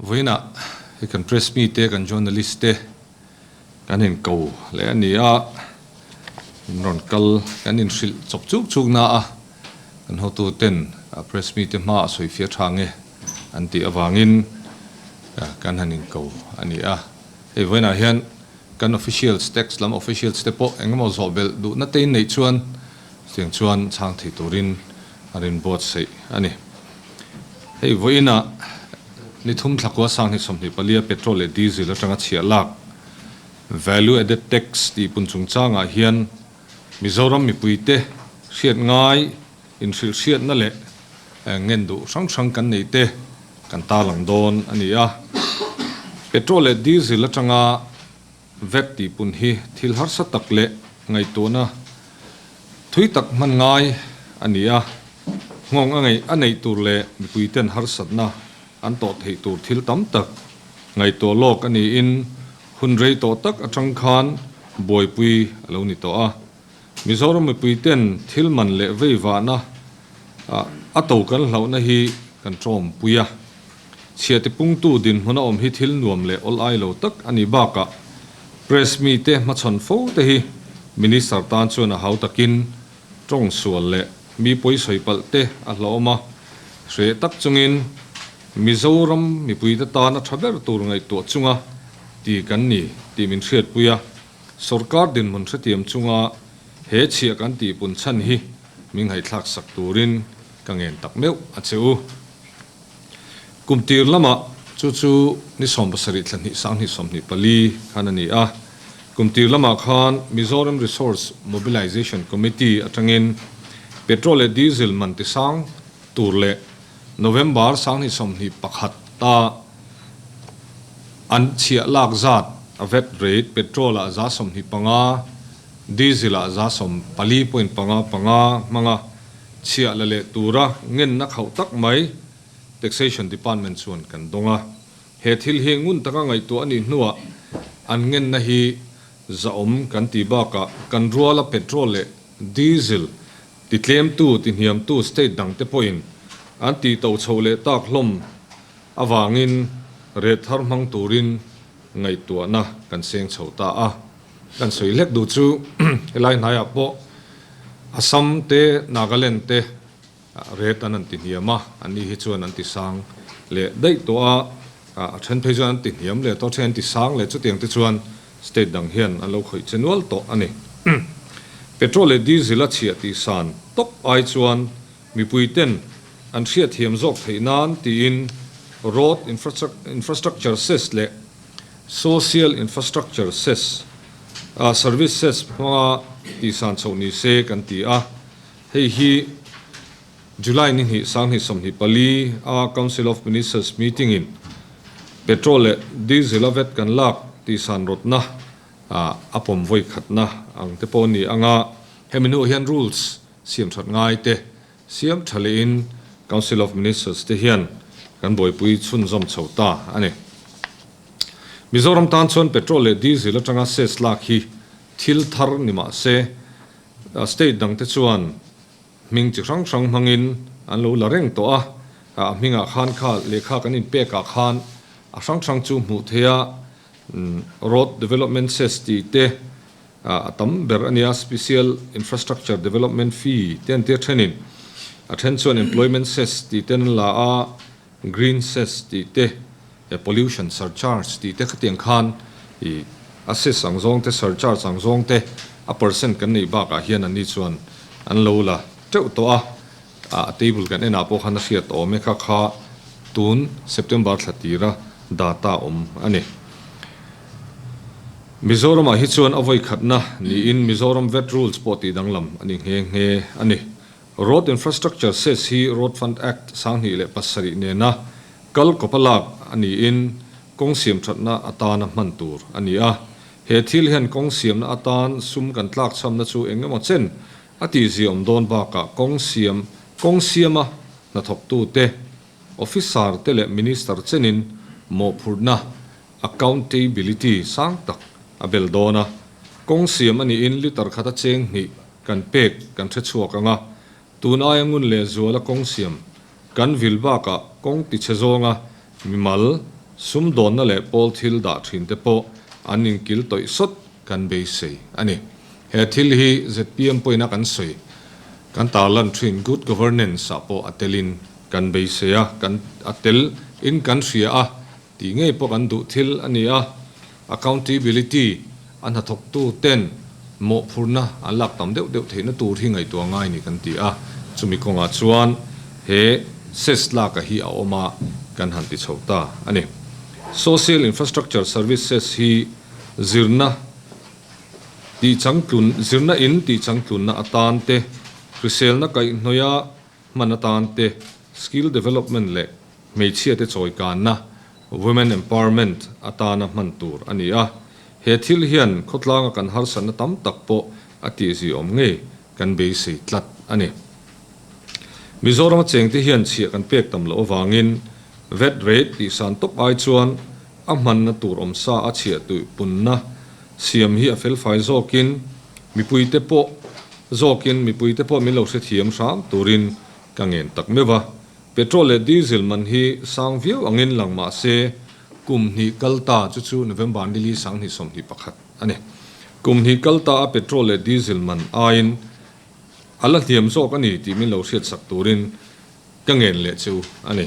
Vawiinah hei kan press mite, kan journalist te kan inko leh a ni a, min rawn kal kan inhrilh chawp chuk chuk na a, kan hotu ten press mite hma a sawi fiah tha nge an tih avangin kan han inko a ni a. Hei vawiinah hian kan officials, tax lam officials te pawh engemaw zawh belh duhna te inneih chuan chutiang chuan chhang thei turin a rinbuatsaih a ni. Hei vawiinah ni thum thlakua sang hi 24 a petrol leh diesel atanga chhiah lak Value Added Tax tih pun chungchangah hian Mizoram mipuite hriat ngai inhrilhhriatna leh ngen duh hrang hrang kan nei te kan tarlang dawn a ni a. Petrol leh diesel atanga vat tih pun hi thil harsa tak leh ngaihtuahna thui tak hman ngai a ni a. Nghawng a ngaih a neih tur leh mipuiten harsatna an tawh theih tur thil tam tak ngaihtuah lawk a niin hun rei tawh tak atang khan buaipui a lo ni tawh a. Mizoram mipuiten thil man leh vei vahna a to kan hlauhna hi kan tawmpui a. Chhia tipungtu dinhmun a awm hi thil nuam leh awl ai lo tak a nih bakah Press mite hmachhawn fo te hi Minister tan chuan a hau takin tawng sual leh mi pawi sawi palh te a hlauhawm a. Hreh tak chungin Mizoram mipuite tan a tha ber tur ngaihtuah chunga ti kan ni tih min hriatpui a. Sorkar dinhmun hrethiam chunga he chhiah kan tih pun chhan hi min ngaihthlak sak turin ka ngen tak meuh a che u. Kum tir lamah chu chu ni 70 thla hnih 20 24 khan a ni a. Kum tir lamah khan Mizoram Resource Mobilization Committee atangin petrol leh diesel man tisang tur leh November 2021 a An chhiah lak zat a vat rate petrol ah 25, diesel ah 14.55 hmanga chhiah la leh tura ngenna khauh tak mai Taxation Department chuan kan dawng a. He thil hi ngun taka ngaihtuah a nih hnuah an ngenna hi zahawm kan tih bakah kan ruala petrol leh diesel titlemtu tihniamtu state dangte pawhin an tih to chhoh leh tak hlawm Avangin ret thar hmang turin ngaihtuahna kan seng chho ta a. Kan sawi hlek duh chu helai hnaiah pawh Assam te Nagaland te ret an an ti hniam a, anni hi chuan an ti sang leh daih tawh a, a then phei chuan an ti hniam leh tawh a, then an ti sang leh chutiang te chuan state dang hian an lo khawih che nual tawh a ni. Petrol leh diesel a chhiah tih san tawp ai chuan mipui ten an hriatthiam zawk theih nan tiin Road Infrastructure Cess leh Social Infrastructure Cess, Service Cess hmanga tihsan chhoh ni se kan ti a. Hei hi July ni hnih 2024 a Council of Ministers meeting in petrol leh diesel a vat kan lak tihsan rawtna a pawm vawi khatna ang te pawh a ni ang a. Hemi hnuah hian rules siam that ngai te Siam tha lehin Council of Ministers te hian kan buaipui chhunzawm chho ta a ni. Mizoram tan chuan petrol leh diesel atanga cess lak hi thil thar ni mah se, state dang te chuan hming chi hrang hrang hmangin an lo la reng tawh a, a hmingah khan kha lehkha kan inpekah khan a hrang hrang chu hmuh theih a, Road Development Cess tih te, A tam ber a nia, Special Infrastructure Development Fee te an tir thenin a then chuan Employment Cess tih ten an la a, Green Cess tih te, Pollution Surcharge tih te khatiang khan i a cess ang zawng te, surcharge ang zawng te a percent kan neih bakah hian anni chuan an lo la teuh tawh a, a table kan enah pawh khan a hriat awm e kha kha tun September thla tira data awm a ni. Mizoramah hi chuan a vawi khatna niin Mizoram vat Rules pawh tih danglam a ni nghe nghe a ni. Road Infrastructure Cess hi Road Fund Act 2007 nena kal kawpa lak a niin kawng siam thatna atana hman tur a ni a. He thil hian kawng siamna atan sum kan tlakchhamna chu eng emaw chen A tihzia awm dawn bakah kawng siam, kawng siama hnathawktute, officer te leh minister chenin mawhphurhna, accountability, sang tak a bel dawn a. Kawng siam a niin litre khata cheng hnih kan pek kan hre chhuak ang a, tun aia ngun leh zuala kawng siam kan vil bakah kawng tichhe zawnga mimal, Sumdawnna leh pawl thil dah thin te pawh an inkil tawih sawt kan beisei a ni. He thil hi zpm pawhin a kan sawi kan tarlan thin good governance ah pawh a telin kan beisei a, kan a tel in kan hria a tih ngei pawh kan duh thil a ni a. Accountability a hnathawktu ten mawhphurna an lak tam deuh deuh theihna tur hi ngaihtuah ngai ni kan ti a, chumi kawngah chuan he cess laka hi a awm a kan han ti chho ta a ni. Social Infrastructure Services hi zirna tihchangtlun zirna in tihchangtlunna atan te, hriselna kaihhnawih a hman atan te, skill development leh hmeichhiate chawikanna, women empowerment, atana hman tur a ni a. He thil hian khawtlanga kan harsatna tam tak pawh a tihziawm ngei kan beisei tlat a ni. Mizorama chengte hian chhiah kan pek tam loh avangin vat rate tihsan tawp ai chuan a hmanna tur awmsa a chhiah tuih punna siam hi a felfai zawkin mipuite pawh zawkin mipuite pawh min lo hrethiam hram turin ka ngen tak meuh a. Petrol leh diesel man hi sang viau angin lang mah se kum hnih kal ta chu chu November nili 2021 a ni. Kum hnih kal ta a petrol leh diesel man aiin a la hniam zawk a ni tih min lo hriatsak turin ka ngen leh chu a ni.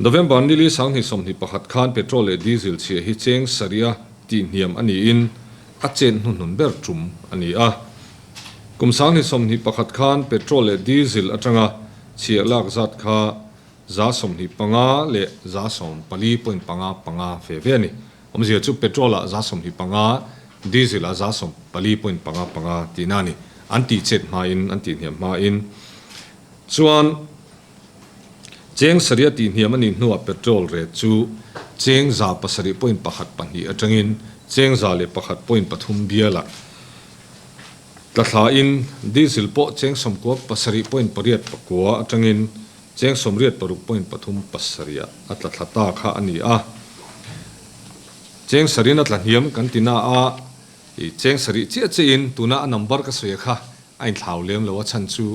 November nili 2021 khan petrol leh diesel chhia hi cheng sarih a tih hniam a niin a chet hnuhnun ber tum a ni a. Kum 2021 khan petrol leh diesel atanga chhiah lak zat kha 25 leh 14.55 ve ve a ni. Awmzia chu petrol ah 25, diesel ah 14.55 tihna a ni. An tih chet hmain, an tih hniam hmain chuan cheng sarih a tih hniam a nih hnuah petrol rate chu cheng 7.12 atangin cheng 101.3 bialah Tla thlain diesel pawh cheng 97.89 atangin cheng 86.37 a tla thla ta kha a ni a. Cheng sarin a tla hniam kan ti na a, i cheng sarih chiah chiahin tuna a number ka sawi kha a inthlau lem lo a chhan chu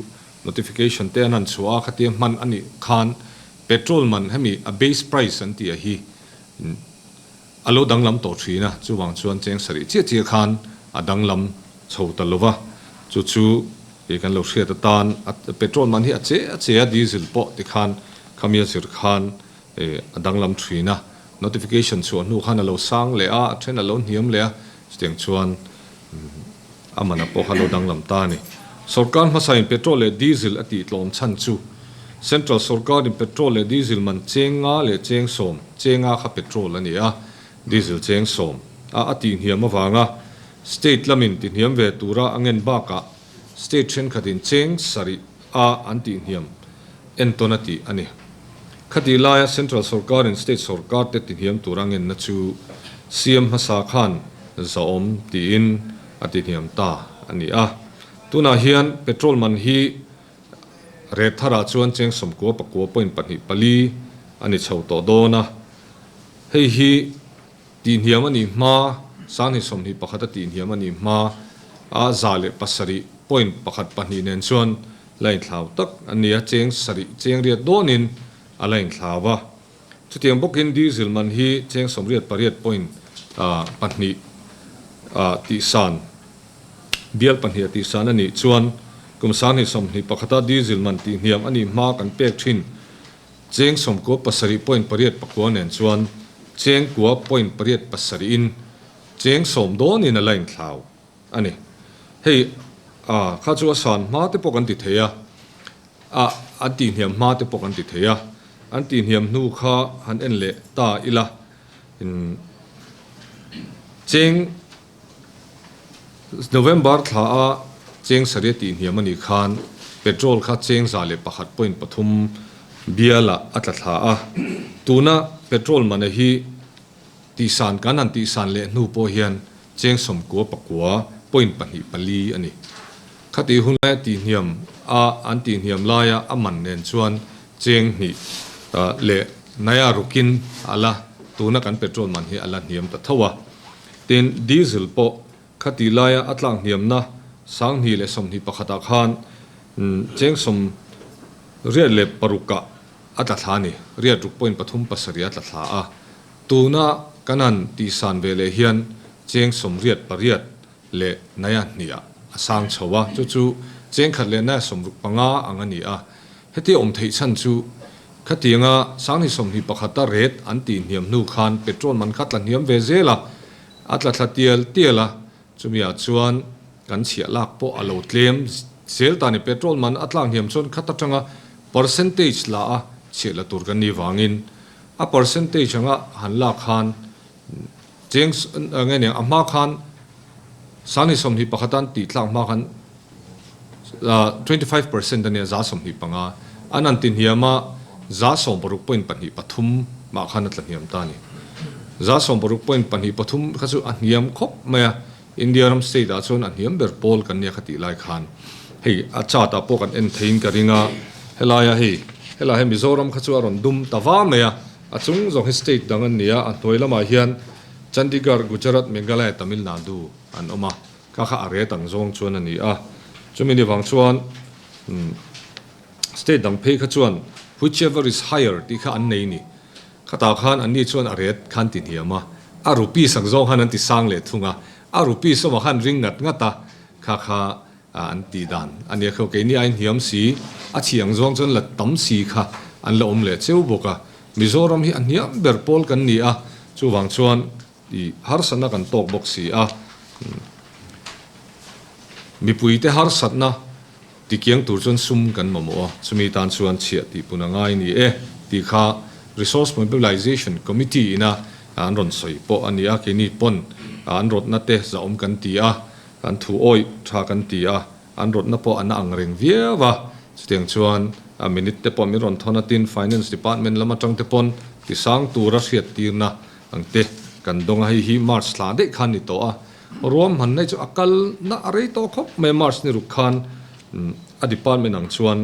notification te an han chhuah a khatia hman a nih khan petrol man hemi a base price an tih a hi A lo danglam tawh thin a, chuvang chuan cheng sarih chiah chiah khan a danglam chho ta lo va, chu chu ih kan lo hriat atan a petrol man hi a che a che a, diesel pawh tikhan khami a zir khan ih a danglam thin a, notification chhuah hnu khan a lo sang leh a, a then a lo hniam leh a, chutiang chuan a man a pawh kha lo danglam ta a ni. Sorkar hmasain petrol leh diesel a tih tlawm chhan chu Central sorkarin petrol leh diesel man cheng nga leh cheng sawm, cheng nga kha petrol a ni a, diesel cheng sawm a a tih hniam avanga state lamin ti hniam ve tura a ngen bakah state thenkhatin cheng sarih a an tih hniam entawn a tih a ni. Khatih laia Central sorkarin state sorkar te ti hniam tura ngenna chu CM hmasa khan zahawm tiin a ti hniam ta a ni a. Tunah hian petrol man hi ret tharah chuan cheng 99.24 a ni chho tawh dawn a. Hei hi tih hniam a nih hma, 2021 a tih hniam a nih hma a 107.12 nen chuan la inthlau tak a ni a, cheng sarih cheng riat dawnin a la inthlau a. Chutiang bawkin diesel man hi cheng 88 point pahnih tihsan, bial pahnih a tihsan a nih chuan kum 2021 a diesel man tihhniam a nih hma kan pek thin cheng 97.89 nen chuan cheng kua point pariat pasarih in cheng sawm dawnin a la inthlau. A ni. Hei a kha chu a san hma te pawh kan ti thei a, a an tihhniam hma te pawh kan ti thei a, an tihhniam hnu kha han en leh ta ila in cheng November thla a cheng sarih a tihhniam a nih khan petrol kha cheng 101.3 bialah a tla thla a, tuna petrol man a hi Tihsan kan han tihsan leh hnu pawh hian cheng 99.24 a ni. Khatih hun laia tihhniam a an tihhniam laia a man nen chuan cheng hnih leh naia rukin a la tuna kan petrol man hi a la hniam ta tho a. Tin, diesel pawh khatih laia a tlak hniamna 2021 ah khan cheng 86 ah a tla thla a ni. Riat ruk point pathum pasarih a tla thla a. Tuna kan han tihsan ve leh hian cheng 88 leh naia hniah a sang chho a, chu chu cheng khat leh naia 65 ang a ni a. Hetia awm theih chhan chu khatianga 2021 a rate an tih hniam hnu khan petrol man kha tla hniam ve zel a, a tla thla tial tial a, chumiah chuan kan chhiah lak pawh a lo tlem zel ta ni. Petrol man a tlak hniam chuan khat atanga percentage la a chhiah la tur kan nih vangin a percentage anga han lak khan Cheng nge nia a hma khan 2021 an tih tlak hma khan 25% a nia 25% an an ti hniam a 16.23 mah khan a tla hniam ta a ni. 16.23 kha chu a hniam khawp mai a, India ram state ah chuan a hniam ber pawl kan nia kha tih lai khan hei a chart ah pawh kan en theiin ka ring a, helai a hei helai hi Mizoram kha chu a rawn dum ta va mai a. A chung zawng hi state dang an ni a, a hnuai lamah hian Chandigarh, Gujarat, Meghalaya, Tamil Nadu an awm a, kha kha a ret ang zawng chuan a ni a. Chumi ni vang chuan state dang phei kha chuan whichever is higher tih kha an nei ni. Khatah khan anni chuan a ret khan ti hniam a, a rupees ang zawng khan an ti sang leh thung a, a rupees awmah khan ring ngat ngat a, kha kha An tih dan a nia kho keini aiin hniam si, a chhi ang zawng chuan la tam si kha an la awm leh cheu bawk a. Mizoram hi a hniam ber pawl kan ni a, chuvang chuan i harsatna kan tawk bawk si a. Mipuite harsatna tikiang tur chuan sum kan mamawh a, chumi tan chuan chhiah tih pun a ngai ni e tih kha Resource Mobilization Committee ina an rawn sawi pawh a ni a, keini pawn an rawtna te zahawm kan ti a. Kan thu awih tha kan ti a, an rawtna pawh an ang reng viau a, chutiang chuan a minute te pawh min rawn thawn a, tin Finance Department lam atang te pawn tisang tura hriattirna ang te kan dawng a, hei hi March thla daih khan ni tawh a, ruahman na hi chu a kal na a rei tawh khawp mai a, March ni ruk khan a department ang chuan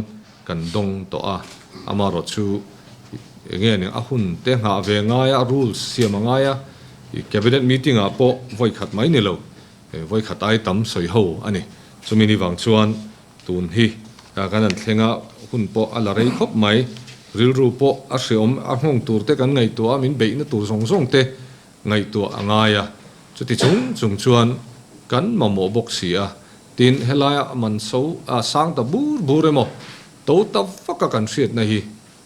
kan dawng tawh a, amaherawh chu enge nia a hun te nghah ve ngai a, rules siam a ngai a, cabinet meeting ah pawh vawi khat mai ni lo. Vawikhat ai tam sawi ho a ni. Chumi ni vang chuan tun hi kan han thleng a, hun pawh a la rei khawp mai. Rilru pawh a hreawm a nghawng tur te kan ngaihtuah a, min beihna tur zawng zawng te ngaihtuah a ngai a. Chuti chung chung chuan kan mamawh bawk si a. Tin, helaia man so a sang ta bur bur emaw, to ta vaka kan hriatna hi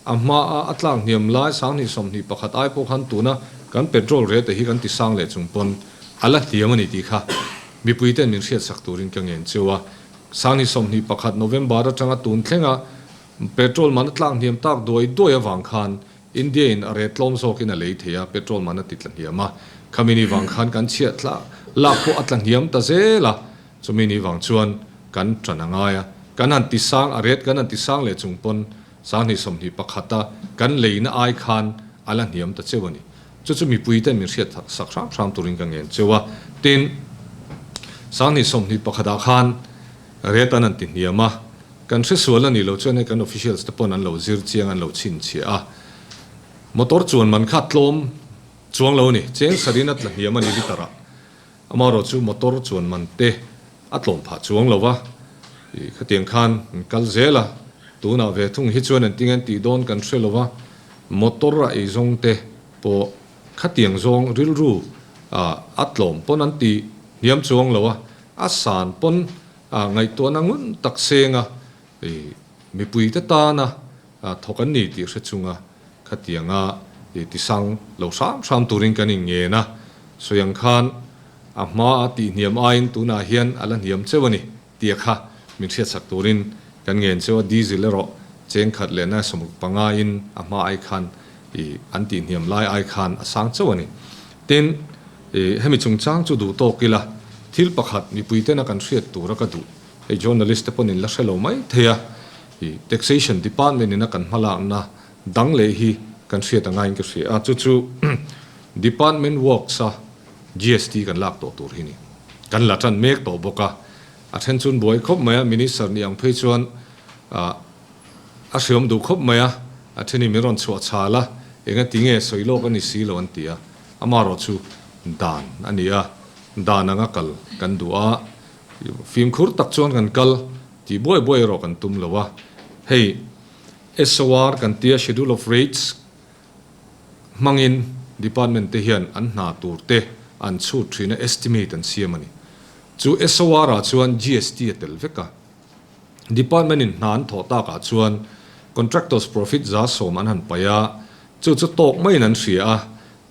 A hmaa a tlak hniam lai 2021 ai pawh khan tuna kan petrol rate hi kan ti sang leh chung pawn a la hniam a ni tih kha mipui ten min hriatsak turin ka ngen cheu a. 2021 November atanga tun thlenga petrol man a tlak hniam tak duai duai avang khan India in a rate tlawm zawkin a lei thei a, petrol man a ti tla hniam a. Khami ni vang khan kan chhiat tla lak pawh a tla hniam ta zel a. Chumi ni vang chuan kan tan a ngai a. Kan han ti sang a rate kan han ti sang leh chung pawn 2021 a kan leina ai khan a la hniam ta cheu a ni. Chu chu mipui ten min hriat sak hram hram turin ka ngen cheu a. Tin, 2021 ah khan rate an an ti hniam a, kan hresual a nih loh chuan hei kan officials te pawn an lo zir chiang an lo chhinchhiah a. Motor chuan man kha tlawm chuang lo a ni. Cheng sarin a tla hniam a ni liter ah. Amaherawh chu motor chuan man te a tlawm phah chuang lo va, ih khatiang khan an kal zel a, tunah ve thung hi chuan engtin an tih dawn kan hre lo va, motor a ei zawng te pawh khatiang zawng rilru ah a tlawm pawn an ti hniam chuang lo a, a san pawn ah ngaihtuahna ngun tak seng a, ih mipui te tana thawk an ni tih hre chunga Khatianga i tisang lo hram hram turin kan inngen a, sawi ang khan a hma a tihhniam aiin tunah hian a la hniam cheu a ni tia kha min hriatsak turin kan ngen cheu a, diesel erawh cheng khat leh nai 65 in a hma ai khan i an tihhniam lai ai khan a sang cheu a ni. Tin, i hemi chungchang chu duh tawk ila thil pakhat mipui tena kan hriat tura ka duh hei journalist te pawhin la hre lo mai thei a, i taxation department ina kan hmalakna Dang leh hi kan hriat a ngaiin ka hria a, chu chu Department Works a GST kan lak tawh tur hi ni. Kan la tan mek tawh bawk a, a then chuan buai khawp mai a, Minister ni ang phei chuan a hriawm duh khawp mai a, a then in min rawn chhuah chhal a, enga ti nge sawi lawk a ni si lo an ti a, amaherawh chu dan a ni a, dan anga kal kan duh a, fimkhur tak chuan kan kal tih buai buai erawh kan tum lo a, hei. SOR kan tia Schedule of Rates hmangin department te hian an hna tur te an chhut thin a, estimate an siam a ni. Chu SOR ah chuan GST a tel vek a. Department in hna an thawh takah chuan contractors profit 10% an han paih a, chu chu tawk maiin an hria a,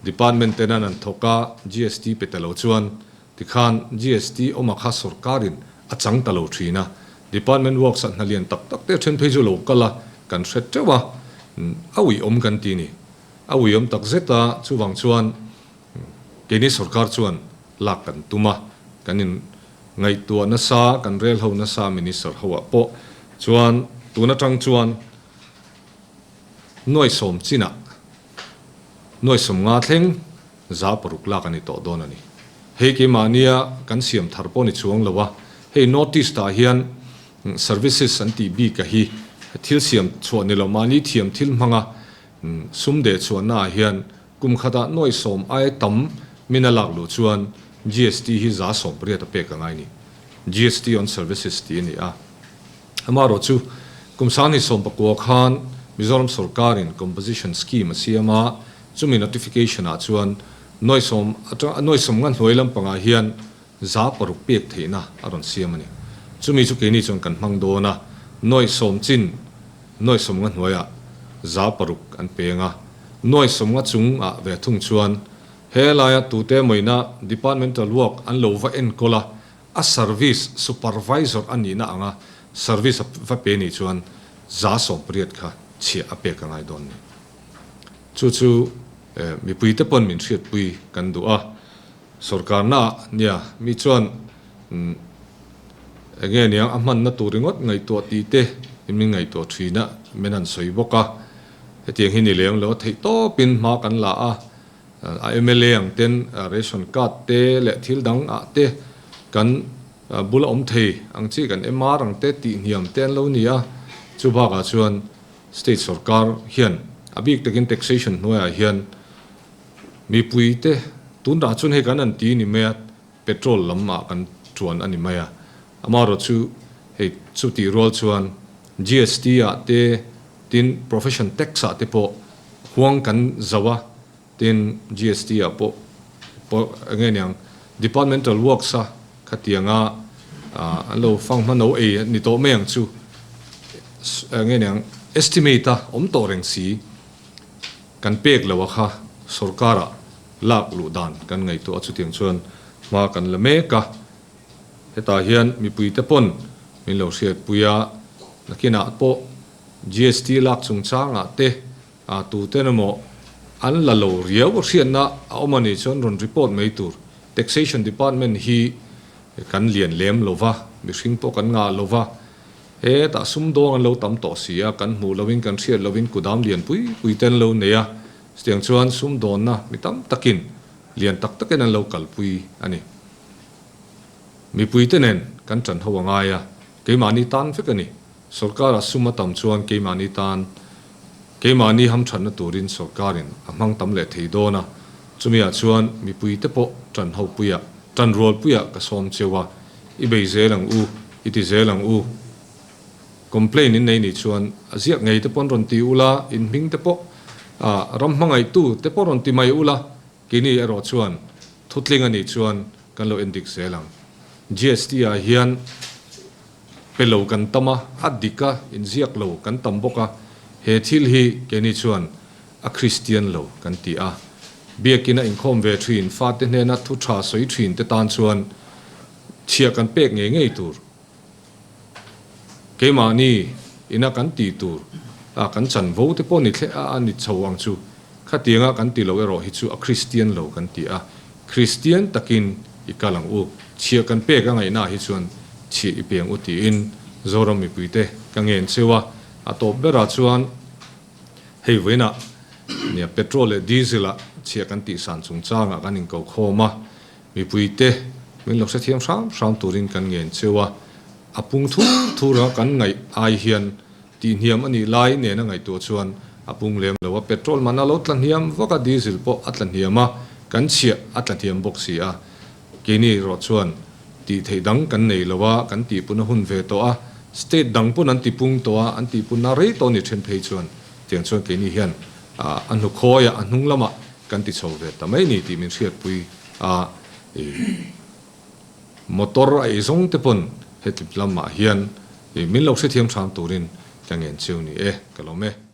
department ten an han thawk a, GST pe ta lo chuan tikhan GST awma kha sorkarin a chang ta lo thin a, department works ah hna lian tak tak te a then phei chu lo kal a, kan hre teuh a, a uiawm kan ti ni. A uiawm tak zet a, chuvang chuan keini sorkar chuan lak kan tum a, kan in ngaihtuah nasa, kan rel ho nasa Minister ho ah pawh chuan tun atang chuan nuai sawm chinah nuai 50 thleng 6% lak a ni tawh dawn a ni. Hei keimahnia kan siam thar pawh ni chuang lo a, hei North East ah hian services an tih bik a hi thil siam chhuah ni lo mahni thiam thil hmanga sum deh chhuahna ah hian Kum khatah nuai 10 aia tam min a lak luh chuan GST hi 80% a pek a ngai ni. GST on services tih a ni a. Amaherawh chu kum 2019 khan Mizoram sorkarin composition scheme a siam a, chumi notification ah chuan nuai 10 atang nuai 50 hnuai lampangah hian 6% pek theihna a rawn siam a ni. Chumi chu keini chuan kan hmang dawn a, nuai 10 chin nuai 50 hnuaiah 6% an peng a, nuai 50 chungah ve thung chuan he laia tute mawina departmental work an lo va enkawl a, a service supervisor a nihna anga service a va pe nih chuan 80% kha chhiah a pek a ngai dawn ni. Chu chu mipuite pawn min hriatpui kan duh a. Sorkarna ah nia mi chuan enge niang a hmanna tur ringawt ngaihtuah tih te in min ngaihtuah thin a, min han sawi bawk a. Hetiang hi ni lem lo a theih tawpin hma kan la a, a mla ang ten ration card te leh thil dang ah te kan bul a awm thei ang chi kan MR ang te tih hniam te an lo ni a, chu bakah chuan state sorkar hian a bik takin taxation hnuaiah hian Mipuite, tunah chuan hei kan an ti ni mai a, petrol lam ah kan tuan a ni mai a. Amaherawh chu hei chutih rual chuan GST ah te tin profession tax ah te pawh huang kan zo a, tin GST ah pawh pawh eng nge niang departmental works a khatianga an lo fang hma no ei ni tawh mai ang chu eng nge niang estimate a awm tawh reng si. Kan pek lo a kha sorkar ah lak luh dan kan ngaihtuah a chutiang chuan hma kan la mek a, hetah hian mipui te pawn min lo hriatpui a, nakinah pawh GST lak chungchang ah te ah tuten emaw an la lo riau a hriatna a awm a nih chuan rawn report mai tur. Taxation department hi kan lian lem lo va, mihring pawh kan ngah lo va, Hetah sumdawng an lo tam tawh si a, kan hmuh loin kan hriat loin kudam lian pui pui te an lo nei a, chutiang chuan sumdawnna mi tam takin lian tak takin an lo kalpui a ni. Mipuite nen kan ṭan ho a ngai a, keimahni tan vek a ni. Sorkara sum a tam chuan keimahni tan, keimahni hamṭhatna turin sorkarin a hmang tam leh thei dawn a, chumiah chuan mipuite pawh ṭan ho puiah, ṭan rual puiah ka sawm cheu a, I bei zel ang u, i ti zel ang u. Complain in nei nih chuan a ziak ngei te pawn rawn ti ula, in hming te pawh ram hmangaihtu te pawh rawn ti mai ula, keini erawh chuan thutling a nih chuan kan lo endik zel ang. GST ah hian pe lo kan tam a, a dik a, inziak lo kan tam bawk a, he thil hi keini chuan a Kristian lo kan ti a. Biakina inkhawm ve thin, fate hnena thu tha sawi thin te tan chuan chhiah kan pek ngei ngei tur. Keimahni ina kan tih tur a kan chanvo te pawh ni thleh a a ni chho ang chu. Khatianga kan ti lo erawh hi chu a Kristian lo kan ti a. Kristian takin i kal ang u. Chhiah kan pek a ngaihnaah hi chuan chhiah i peng u tiin Zoram mipuite ka ngen cheu a. A tawp berah chuan Hei vawiinah nia petrol leh diesel ah chhiah kan tih san chungchangah kan inko khawm a, mipuite min lo hrethiam hram hram turin kan ngen cheu a, a pung thur thur a kan ngaih ai hian tihhniam a nih lai nena ngaihtuah chuan a pung lem lo a, petrol man a lo tla hniam vak a, diesel pawh a tla hniam a, kan chhiah a tla hniam bawk si a, keini erawh chuan tih theih dang kan nei lo a, kan tihpun a hun ve tawh a, state dang pawn an tipung tawh a, an tihpunna rei tawh ni then phei chuan tiang chuan keini hian a hnukhawi a, a hnung lamah kan ti chho ve ta mai ni tih min hriatpui a, i motor a eizawng te pawn heti lamah hian i min lo hrethiam hram turin ka ngen cheu ni e, ka lawm e.